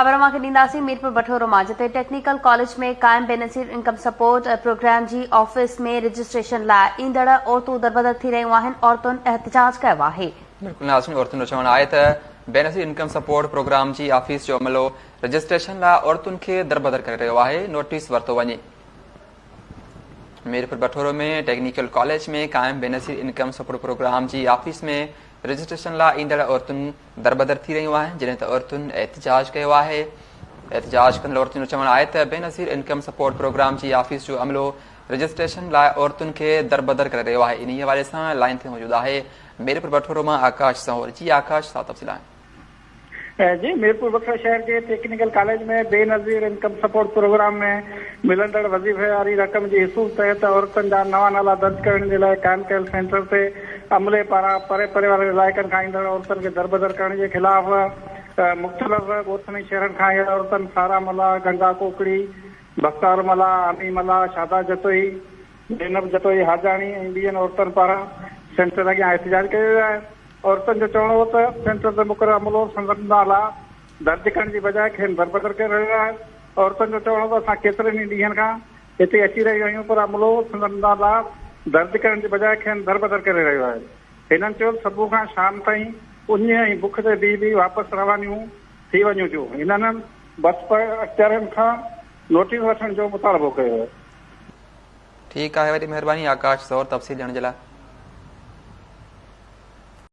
خبر اوهان کي ڏينداسين ميرپور بٺورو مان جتي ٽيڪنيڪل ڪاليج ۾ قائم بينظير انڪم سپورٽ پروگرام جي آفيس ۾ رجسٽريشن لاء ايندڙ عورتون دربدر ٿي رهيون آهن عورتن احتجاج ڪيو آهي. بلڪل ناظرين عورتن جو چوڻ آهي ته بينظير انڪم سپورٽ پروگرام جي آفيس جو عملو رجسٽريشن لاء عورتن کي دربدر ڪري رهيو آهي نوٽيس ورتو وڃي. ميرپور بٺورو ۾ ٽيڪنيڪل ڪاليج ۾ قائم بينظير انڪم سپورٽ پروگرام جي آفيس ۾ رجسٽريشن لاء ايندڙ عورتن دربدر ٿي رهيون آهن جڏهن ته عورتن احتجاج ڪيو آهي احتجاج ڪندڙ عورتن جو چوڻ آهي ته بينظير انڪم سپورٽ پروگرام جي آفيس جو عملو رجسٽريشن لاء عورتن کي دربدر ڪري رهيو آهي انهي حوالي سان لائين تي موجود آهي ميرپور بٺورو مان آڪاش زهور جي آڪاش ڇا تفصيل آهن. جي ميرپور بٺورو شهر جي technical college ۾ Benazir income support programme ۾ ملندڙ وظيفي واري رقم جي حصول تحت عورتن جا نوان نالا درج ڪرڻ جي لاء قائم ڪيل سينٽر تي عملي پاران پري پري وارن علائقن کان ايندڙ عورتن کي دربدر ڪرڻ جي خلاف مختلف ڳوٺن ۽ شهرن کان آيل عورتن سارا ملاح، گنگا ڪوڪڙي، بختاور ملاح، آمي ملاح، شادا جتوئي، زينب جتوئي حاجاڻي ۽ ٻين عورتن پاران سينٽر اڳيان احتجاج ڪيو ويو آهي. عورتن جو چوڻ هو ته سينٽر تي مقرر عملو سندن نالا درج ڪرڻ جي بجاء کين دربدر ڪري رهيو آهي. عورتن جو چوڻ هو ته اسان ڪيترن ئي ڏينهن کان هتي اچي رهيون آهيون پر عملو سندن نالا درج ڪرڻ جي بجاء کين دربدر ڪري رهيو آهي. هنن چيو ته صبح کان شام تائين اڃ ۽ بک تي بيهي بيهي واپس روانيون ٿي وڃون ٿيون. هنن بس اختيارين کان نوٽيس وٺڻ جو مطالبو ڪيو آهي. ٺيڪ آهي وڏي مهرباني آڪاش زور تفصيل ڏيڻ جي لاء.